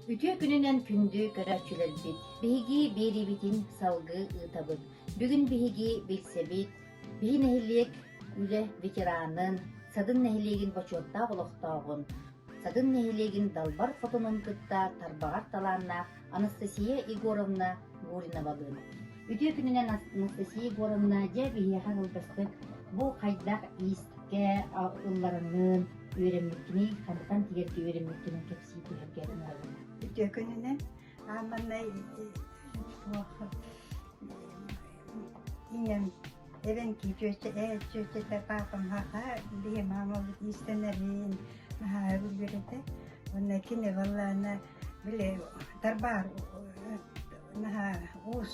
Үтүө күнүнэн күндү көрөөччүлэрбит! Биһиги биэриибитин салгыы ыытабыт. Бүгүн биһиги билсэбит, биһи нэһилиэк үлэ ветеранын, Садын нэһилиэгин бочуоттаах олохтооҕун, Садын нэһилиэгин далбар хотунун кытта тарбаҕар талааннаах Анастасия Егоровна Гуриновалыын. Үтүө күнүнэн Анастасия Егоровна, дьэ биһиэхэ кылгастык бу хайдах иискэ ылларыҥҥын, үөрэммиккиний, хантан тигэргэ үөрэммиккинин кэпсии түһэргэ ыҥырабын. Үтүө күнүнэн аан маҥнай туох ийэм эбэҥки чүөчэ ээ чүөчэтэ паапам хаха биһи маамабыт иистэнэрин наһаа сөбүлүүр этэ уонна кини баллаана били тарбаар наһаа уус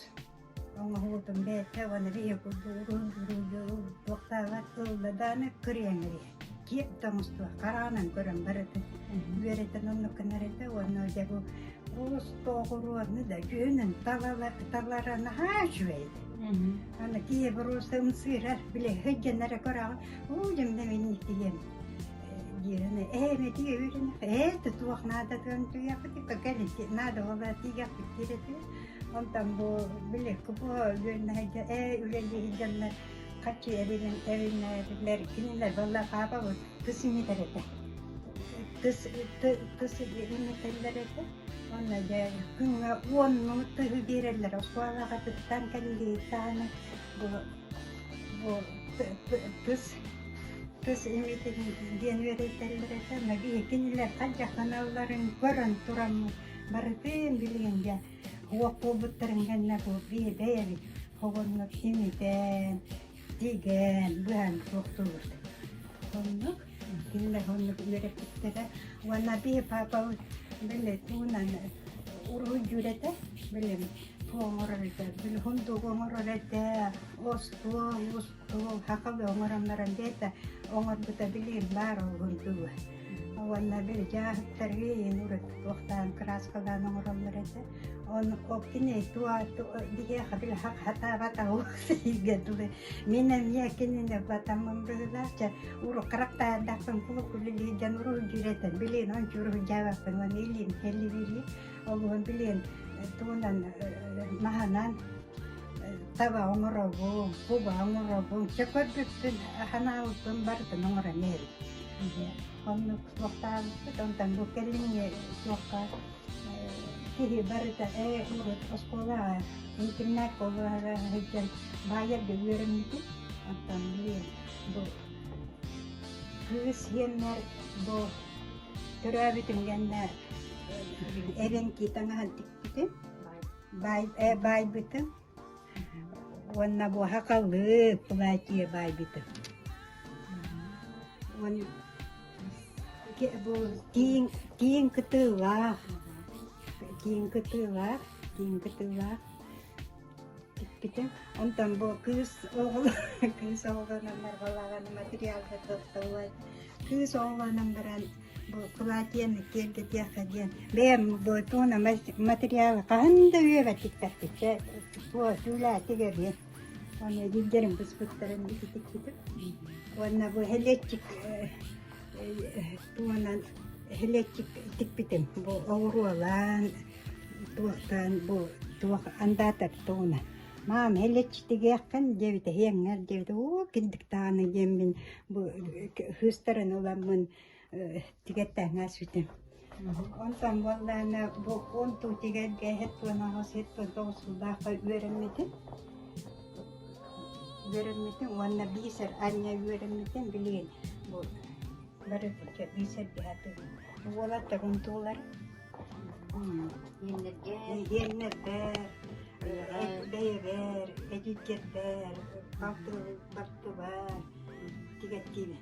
оҥоһуутун бэйэтэ уонна биһи курдук уруһуйдуохтаабат ылла даҕаны кырыйан иһэр киэп да оҥостуо хараҕынан көрөн барытын үөрэтэн оннук гынар этэ уонна дьэ бу оҕуруону да дьүһүнүн талара наһаа үчүгэй этэ аны киһи боруоста ымсыырар били сылдьан эрэ көрөҕүн уу дьэ минник тиийэн диирин ээ эмэтигэ үөрэнэх ээ туох наадатын түйэхпит кэлин наада буолла тиийэхпит диир этэ онтон бу били купо үөрэнэ ээ үлэлии сылдьаннар хаччы эбилин эбиннэрилэр кинилэр буолла паапабыт тыс имитэр этэ тыс тыс имитэллэр этэ уонна дьэ күҥҥэ уоннуу тыһы биэрэллэр оскуолаҕа тыттан кэллиитааны бу бу тыс тыс имитин диэн үөрэтэллэр этэ онно биһи кинилэр хайдаханалларын көрөн тураммыт барытын билигин дьэ уох буолбуттарын кэннэ бу биһи бэйэбит Оҕонньор имитэн, тигэн, быһан туохтуур. Оннук кинилэр оннук үөрэппиттэрэ. Уонна биһи паапабыт били туунан уруһуйдуур этэ, били туох оҥорор этэ, били сундук оҥорор этэ, остуол, устуол, сахалыы оҥорон баран бэйэтэ оҥорбута билигин баар ол сундууга. Уонна били дьааһыктары урут туохтаан кырааскалаан оҥороллор этэ. Он кини туа биһиэхэ били хатаабата сииргэ дылы мин эмиэ кинини батаммын быһыылаах чэ уруккарахтаардахпын кулук үлэлиирдэн уруһуйдуур этим билин ончу уруһуйдаабаппын уонна илиим кэллибири олуһун билин туунан маһынан таба оҥоробун куба оҥоробун чэ көрбүппүн ханаабыппын барытын оҥорон иһэбин оннук туохтаабыппыт онтон бу кэлиҥҥи туохха Киһи барыта ээ урут оскуолаҕа интернат олоро сылдьан баайарга үөрэммитим. Оттон билигин бу кыыс сиэннэр бу төрөөбүтүм кэннэ эбэҥки таҥаһын тикпитим, баай ээ баайбытым уонна бу сахалыы платье баайбытым. Уонна Бу тииҥ тииҥ кытыылаах, тииҥ кытыылаах, тииҥ кытыылаах тикпитим. Онтон бу кыыс оҕолор кыыс оҕолонон барбалаҕаны материалга тутталлар. Кыыс оҕолонон баран бу платьены киэргэтиэххэ диэн бэйэм бу туона материалы хаһан да үөбэт тикпэппит туо түүлээ тигэбин. Уонна дьиҥдэрин быспыттарын тикпитим. Уонна бу һэлиэччик туонан һэлиэччик тикпитим. Бу оҕуруолаан, туохтаан бу туох андаатар тугуна. Маам һэлиэччик тигиэххин диэбитэ, һиэҥҥэр диэбитэ. Уу кирдик даҕаны диэммин бу хыыстарын ыламмын тигэттэҥҥэ сүтүм. Онтон буоллаҕына бу 10 тигэргэ 78 79 сыллаахха үөрэммитим. Үөрэммитим уонна бисер анньа үөрэммитим билигин бу бары бисер биһатыгын. Уолаттар унтуулар. Иэннэргэ Иэннэрбэр, бэйэбэр, эдьиийдэрбэр, балтыбар тигэттиибин.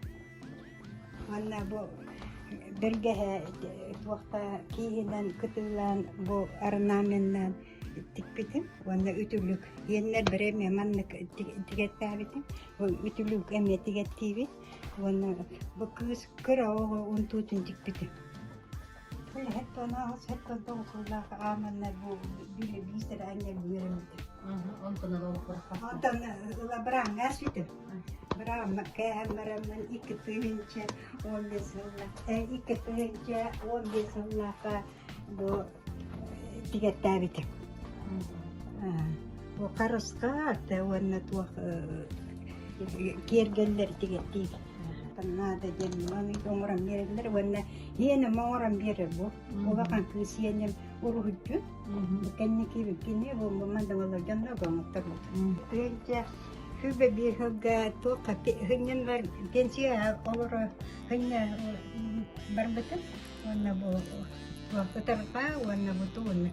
Уонна бу бэргэһэ туохта кииһинэн кытыылаан бу орнаменнаан тикпитим уонна үтүлүк иэннэрбэр эмиэ маннык тигэттээбитим бу үтүлүк эмиэ тигэттиибит уонна бу кыыс кыра оҕо унтуутун тикпитим Сэттэ уон сыллаах ааманна бу били биир анньа үөрэммитим. Онтон ыла олоххо Онтон ыла бырааҥҥа сүтүм. Быраамма кээһэн бараммын 2015 сылла 2015 сыллаахха бу тигэттээбитим. Бу харысха уонна туох киэргэллэр тигэттиир. Наада диэн оҥорон биэрэллэр уонна иэним оҥорон биэрэр бу. Улахан кыыс иэним уруһуйдьут. Кэнники кини бу мандалалар дьонно оҥотторбут. Тыынча Хүбэ биир сылга туохха хынньан бар пенсия олоро хынньа барбытым уонна бу ытарҕа уонна бу тугун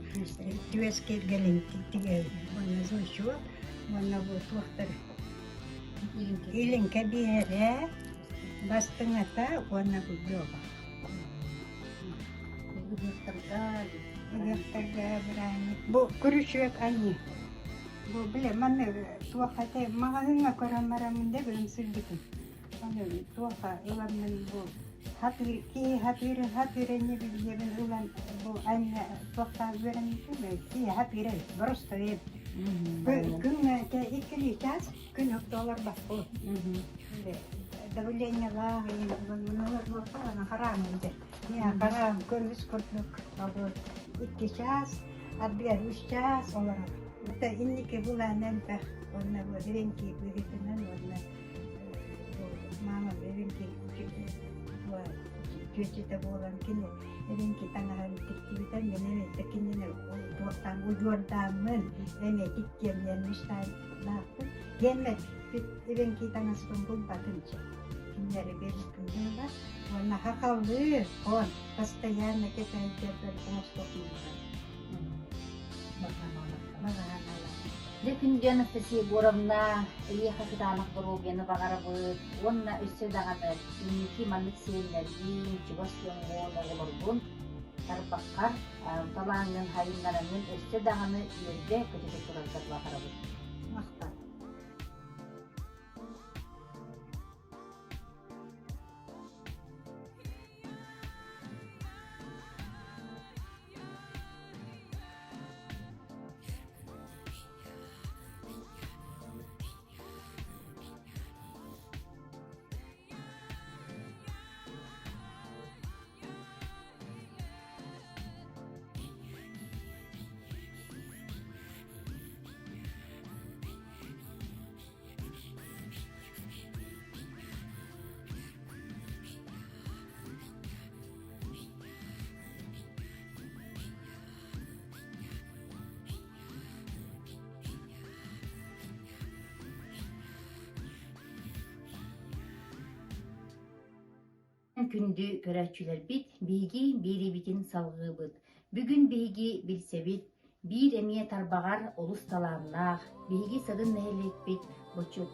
түөс киэргэлин тигэ уонна значок уонна бу туохтар илиҥкэ биэрэ бастыҥата уонна бу дьуоба ыһыахтарга бырааһынньык бу күрүчүөк анньыы Бу бile манна туох этэ маҕаһыыҥҥа көрөн бараммын да билим сылдьытым. Аны туоха ыламмын бу хатыыр киһи хатыыры хатыыр инни билиэбин ылан бу анна туохтаах үөрэммитим киһи хатыыр просто күҥҥэ этэ иккилии чаас күн олорбоппун. Давлениелаах олорбоппун хараам дьэ. Хараам көмүс курдук икки чаас Ардыгар үс чаас олорор. Инники былаан элбэх. Уонна бу эбэҥки быһыытынан уонна маама эбэҥки чүөчэтэ буолан кини эбэҥки таҥаһын тиктибитэ мин эмиэ кинини туохтаан удьуордааммын эмиэ тиктиэм диэн мечтаахпын. Диэммэт эбэҥки таҥаспын булбатым чэ. Кинилэри биэрбиккин быһыылаах. Уонна хахаллыы он постоянно кэтэһэрдэрбэр оҥостуохмун Дьэ күндү Анастасия Егоровна, эйиэхэ кытаанах доруобуйаны баҕарабыт уонна өссө даҕаны инники маннык сиэннэргин, чугас дьоҥҥун, оҕолоргун тарбаххар талааҥҥын хайыннараҥҥын өссө даҕаны үөрдэ көтүтэ тураргар баҕарабыт. Махтал. Күндү көрөөччүлэрбит, биһиги биэриибитин салҕыыбыт. Бүгүн биһиги билсэбит, биир эмиэ тарбаҕар олус талааннаах, биһиги Садын нэһилиэкпит бочуот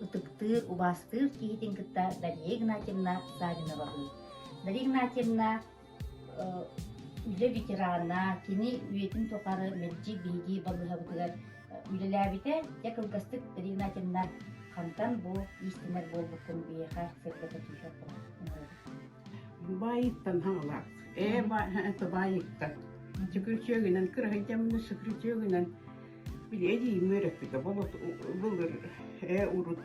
ытыктыыр, убаастыыр киһитин кытта Дария Игнатьевна Саввиновалыын. Дария Игнатьевна үлэ ветерана, кини үйэтин тухары мэлдьи биһиги балыыһабытыгар үлэлээбитэ. Дьэ кылгастык Дария Игнатьевна хантан бу иистэнэр буолбуккун биһиэхэ сырдата түһүөххүн Баайыттан хаҥалаах. Ээ, это баайыттан. Сүкүрчүөгүнэн кыраһыйдаммын сүкүрчүөгүнэн били эдьиийим үөрэппитэ. Былыр ээ урут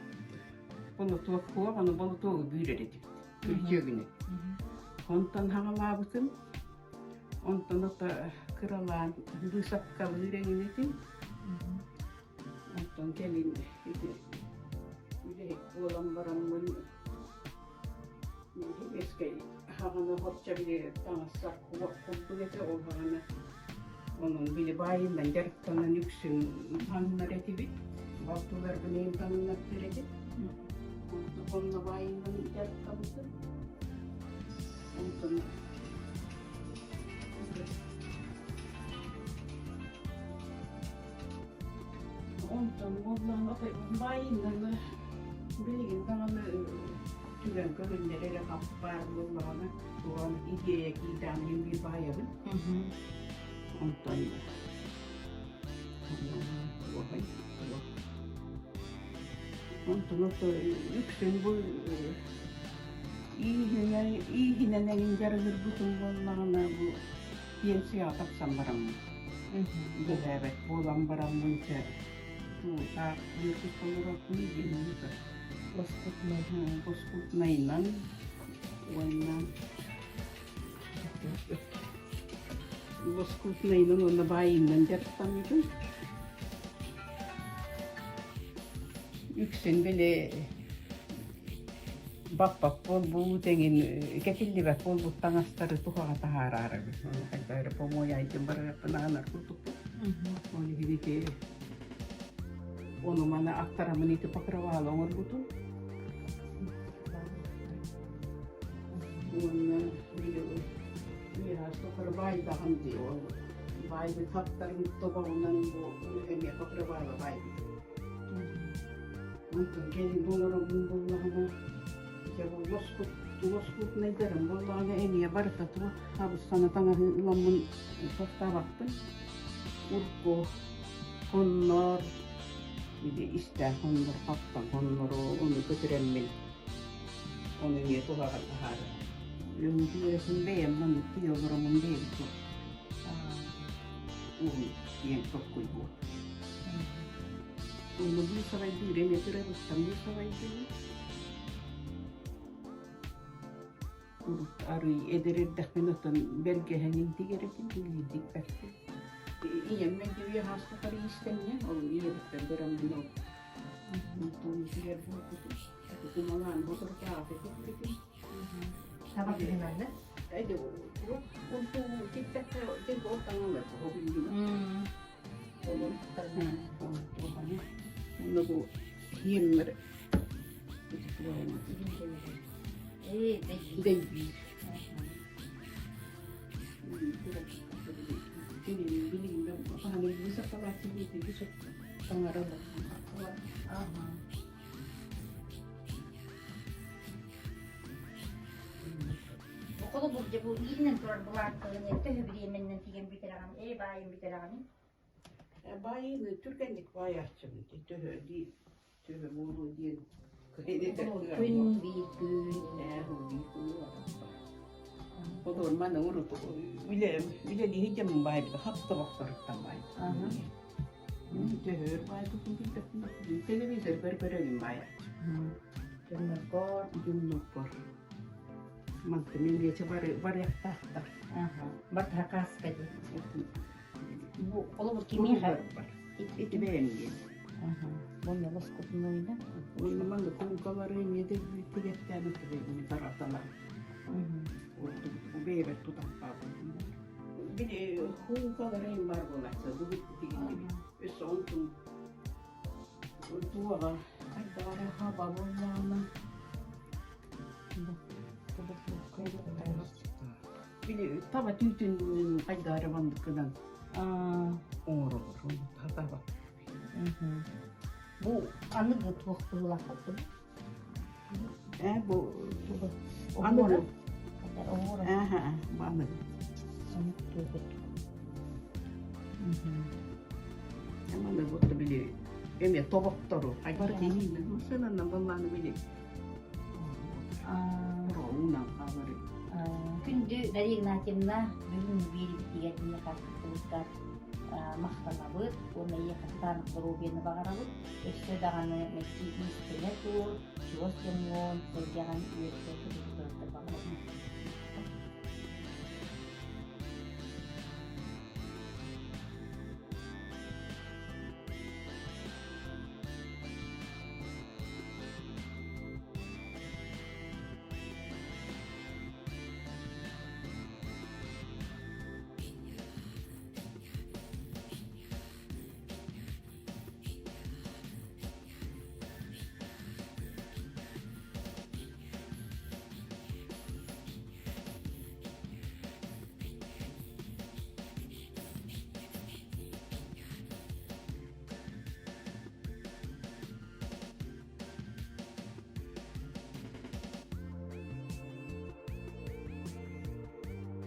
болотуок суох, ону болотуогу бүүрэр этибит. Күрдьүөгүнэн. Онтон хаҥалаабытым. Онтон ото кыралаан быысапкалыыр эҥин этим. Онтон кэлин ити үлэһит буолан бараммын Эскэй хаҕана хорча били таҥассар куох курдук этэ ол хаҕана онон били баайынан дьарыктанан үксүн таҥнар этибит балтыларбын таҥнаттыр этим онно баайынан дьарыктаммытым онтон Онтон буоллаҕына баайынан билигин даҕаны түгэн көһүннэр эрэ баар буоллаҕына туох идея киирдэҕинэ биир баайабын. Онтон Онтон ото үксүн бу ииһинэн ииһинэн эҥин дьарыгырбытым буоллаҕына бу пенсияҕа тахсан бараммын үлэлээбэт буолан бараммын чэ туутаах бүөкүс толорорбун диэн лоскутнайынан уонна Лоскутнайынан уонна баайыынан дьарыктаммытым. Үксүн били баппат буолбут эҥин кэтиллибэт буолбут таҥастары туһаҕа таһаараарыбын. Хайдах эрэ помуойаайдым барыахпын аһынар курдукпун. Ол иһин ити ону маны аттарамын ити покрывало оҥорбутум. Уонна били үөһэ баайдаҕым дии ол баайбыт хаптарын тобоҕунан бу эмиэ покрывало баайбыт. Онтон кэлин оҥоробун буоллаҕына дьэ бу лоскут лоскутнайдарым буоллаҕына эмиэ барыта туох хабыс-саҥа таҥаһы ыламмын туохтаабаппын. Урукку хоннор били истээх хоннор хаптан хоннору ону көтүрэммин ону эмиэ туһаҕар таһаарар. Үөрэтин бэйэм маннык тыйа олороммун бэйэм суох уһун диэн токкуй буол. Онно быысабайдыыр эмиэ кырабыттан быысабайдыыр. Урут арый эдэр эрдэхпинэ оттон бэргэһэҥин тигэр этим, билиирдик бэртим. Ийэм мэлдьи үйэ хаастахар иистэнньэҥ, ол ийэбиттэн көрөммүн ол онтон тигэр буолбутум. Кумалаан соторутааҕыта тикпитим. Таба кыһынанны? Эйде, онту тиктэххэ тик ол таҥалар хоһуйдуна. Онно бу хиэммэр дэйбиир. Холобур, дьэ бу иинэн турар былааккаларын төһө бириэмэннэн тигэн бүтэрэҕин, ээ баайын бүтэрэҕиний? Баайыыны түргэнник баайааччыбын төһө дии төһө буолуо диэн Күн биир күн. Ээ биир күн Олор маны урут үлэ үлэлиһи дьоммун баайбыта хапта бохторуттан баайбыт. Төһөр баайбытын билбэппин. Телевизоргар көрөбүн баайааччы. Дьонноргор. Дьонноргор. Манты мен вече барыахтаахтар. Барта кааска дии. Бу холобур кимиэхэ? Ити бэйэм диэн. Уонна лоскутунуйна. Уонна манна куукалары эмиэ да тигэттээн өттүбэйбин тараталар. Бэйэбэр тутахтаабытым. Били куукалары эм бар буолааччы, дугут тигиннибит. Өссө онтун туоҕа хайдаҕара хаба буоллаҕына Били таба түүтүн хайдаары манныккынан оҥороллор таба. Бу аныгы туох быһыылааххыт бу? Ээ бу аныгы. Ааха бу аныгы. Маны вот били эме тобохтору айбар киһиинэн массыынанан баллааны били Уруунан хаалары. Күндү Дария Игнатьевна, бүгүн биэрибитигэр миэхэ кыттыбыккар махтанабыт уонна эйиэхэ кытаанах доруобуйаны баҕарабыт. Өссө даҕаны мэлдьи иистэнэ тур, чугас дьоҥҥун, сэргэҕин үөрдэ көтүтэ баҕарабын.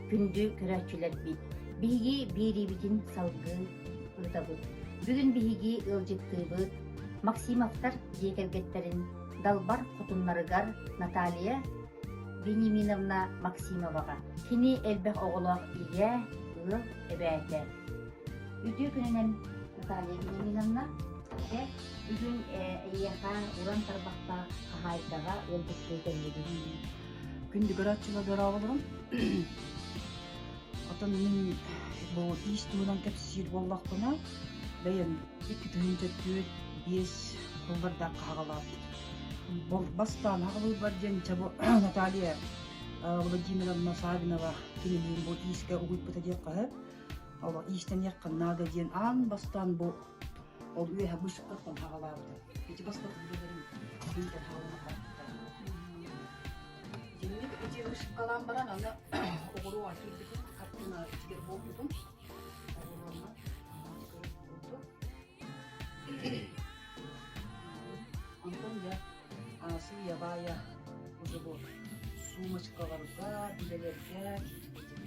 Күндү көрөөччүлэрбит, биһиги биэриибитин салгыы ыытабыт. Бүгүн биһиги ыалдьыттыыбыт Максимовтар дьиэ кэргэттэрин далбар хотуннарыгар Наталья Вениаминовна Максимоваҕа. Кини элбэх оҕолоох ийэ, ыал эбээтэ. Үтүө күнүнэн Наталья Вениаминовна. Дьэ, бүгүн эйиэхэ уран тарбахтаах хаһаайкаҕа ыалдьыттыы кэллибит. Күндү көрөөччүлэр дорооболорум. Оттон мин бу иис туһунан кэпсиир буоллахпына, бэйэм 2004-5 сыллардаах хаһаҕалаабыт. Бастаан аҕалыырбар диэн чэ бу Наталья Владимировна Савинова кинилиин бу иискэ угуйбута диэххэ сөп. Ол иистэниэххэ наада диэн аан бастаан бу ол үөһэ быысапкаттан хаҕалаабыта. Ити бастакы үлэлэрим биитэр хаҕалана барбыттара. Итинник ити вышивкалаан баран аны оҕуруоҕа киирбитим, хартыына тигэр буолбутум. Оҕуруонан көрөр курдук. Онтон дьэ сыыйа-баайа уже бу сумочкаларга, билэлэргэ киирбитим.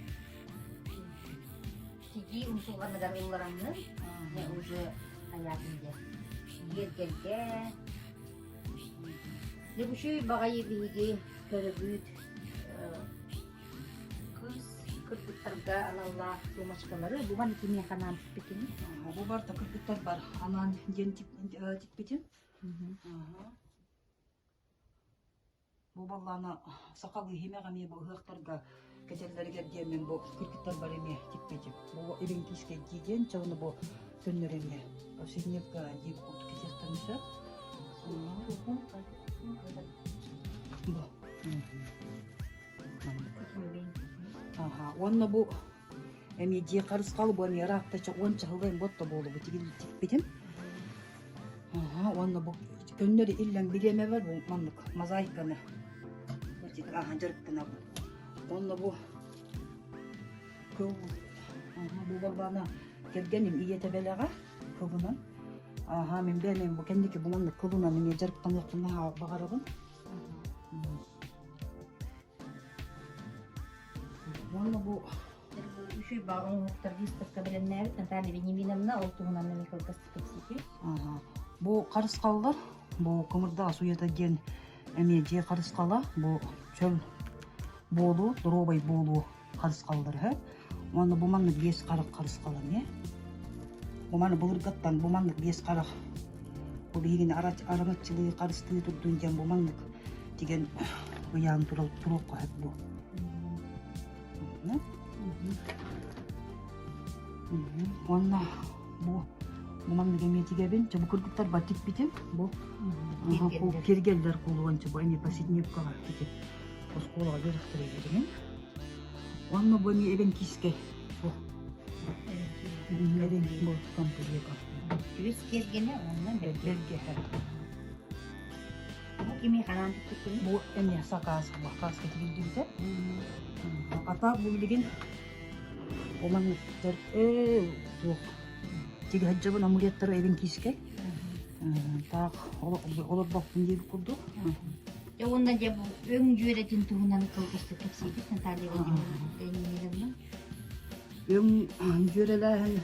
Тигии умсулҕаныгар ыллараҥҥын, дьэ уже хайаатын диэн киэргэлгэ Дьэ баҕайы биһиги көрөбүт кыыс кыргыттарга аналлаах сумочкалары бу маны кимиэхэ анаан тикпитин? Бу барыта кыргыттар бар анаан диэн тикпитим. Бу баллаана сахалыы иһимэх эмиэ бу ыһыахтарга кэтэллэригэр диэммин бу кыргыттар бар эмиэ тикпитим. Бу эбэҥкиискэйдии диэн чэ ону бу көннөрү эмиэ повседневка диэбит курдук кэтиэхтэрин сөп. Бу. Аха, уонна бу эмиэ дьиэ харысхал бу эмиэ ыраахта уон чаһылыан буотта буолубут тикпитим. Аха, уонна бу көннөрү иллэҥ бириэмэ бар бу маннык мозаиканы ааһан дьарыктанабын. Уонна бу кыл бу балбаана кэргэним ийэтэ бэлэҕэ кылынан. Аха, мин бэйэм бу кэнники бу маннык кылынан эмиэ дьарыктаныахпын наһаа баҕарабын. Уонна бу Үчүгэй баҕа оҥоһуктар выставка бэлэмнээбит Наталья Вениаминовна ол туһунан эмиэ кылгастык кэпсиир. Бу харысхаллар, бу кымырдаҕас уйата диэн эмиэ дьиэ харысхала, бу чөл буолуу, доруобай буолуу харысхаллар үһү. Уонна бу маннык биэс харах харысхала эмиэ. Бу маны былыргаттан бу маннык биэс харах бу биһигини араҥаччылыы харыстыы турдун диэн бу маннык тигэн ыйаан туруохха сөп бу. Уонна бу бу маннык эмиэ тигэбин. Чэ бу кыргыттар бар тикпитим. Бу киргэллэр кулуон чэ бу эмиэ повседневкаҕа ити оскуолаҕа үөрэхтэригэр Уонна бу эмиэ эбэҥкиискэй. Бу эбэҥки бу комплека. Үс киэргэнэ уонна бэргэ. Бэргэһэ. Бу кими ханаан тикпиккиний? Бу эмиэ сакаас сакааска тигиллибитэ. Ата бу билигин оманныктар ээ туох тигэһэддьабын амулеттары эбэҥкиискэй. Таах олорбоппун диэбит курдук. Дьэ уонна дьэ бу өҥ дьүөрэтин туһунан кылгастык кэпсиибит Наталья Владимировна. Өҥ дьүөрэлээһин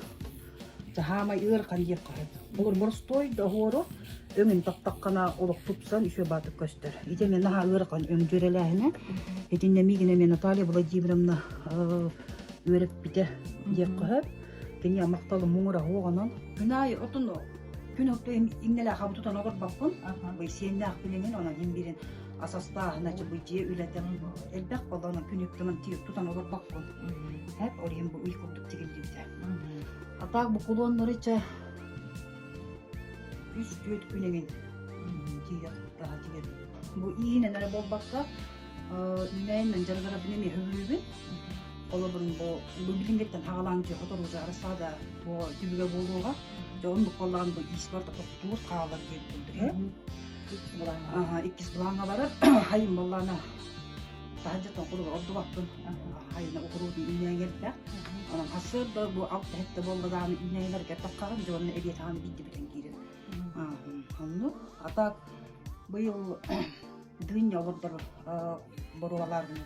хаамай ыарахан диэххэ сөп. Олор боростуой да оһуору өҥүн таптаххына олох тупсан үчүгэй баатык көстөр. Ити эмиэ наһаа ыарахан өҥ дьүөрэлээһинэ. Итиннэ миигин эмиэ Наталья Владимировна үөрэппитэ диэххэ сөп. Кини махталым муҥура суоҕунан. Күн аайы отун күн отто иҥнэлээх хабы тутан олорбоппун. Бый сиэннээхпин эҥин онон иһин биирин ас астааһына бу дьиэ үлэтэ элбэх буолла онон күн үктэмэн тутан олорбоппун. Хэп ол иһин бу ый курдук тигиллибитэ. А так бу кулоннары чэ үс түөрт күн эҥин тиийэх таһа тигэр. Бу иинэн эрэ буолбакка үүнээйинэн дьарыгырабын эмиэ сөбүлүүбүн. Холобурун бу бу билиҥҥиттэн хаҕалаан дьэ сотору уже арассаада туо түбүгэ буолуоҕа. Дьэ оннук буоллаҕын бу иис барыта тохтуур хаалар диэн курдук ээ. Аха, иккис былааҥҥа барар. Хайым буоллаана таһырдьаттан кулуба ордубаппын. Хайына укуруутун үүнээн элбэх. Онон сарсыарда бу алта сэттэ буолла даҕаны үүнээйилэргэ таххаҕын дьэ уонна эбиэт аҕаны биирдэ бүтэн киирэр. Оннук. А так быйыл дыня олордор боруобалаарбын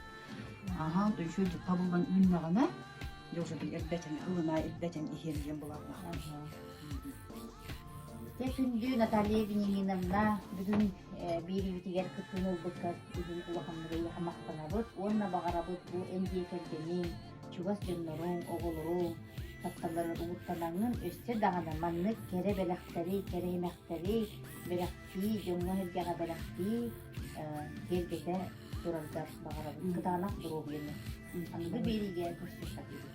Аһаа, үчүгэй табыллан үүннэҕинэ, дьэ уже эрдэтин ылына эрдэтин иһиэм диэн былааннаах. Дьэ күндү Наталья Вениаминовна бүгүн биэриибитигэр кыттыыны ылбыккар иһин улаханнык эйиэхэ махтанабыт уонна баҕарабыт бу эн дьиэ кэргэниҥ, чугас дьонноруҥ, оҕолоруҥ тапталларын угуттанаҥҥын өссө даҕаны маннык кэрэ бэлэхтэри, кэрэ имэхтэри бэлэхтии, дьоҥҥо-сэргэҕэ бэлэхтии, киэргэтэ. тураргар баҕарабыт. Кытаанах доруобуйаны. Аныгы биэриигэ көрсүөххэ диэри.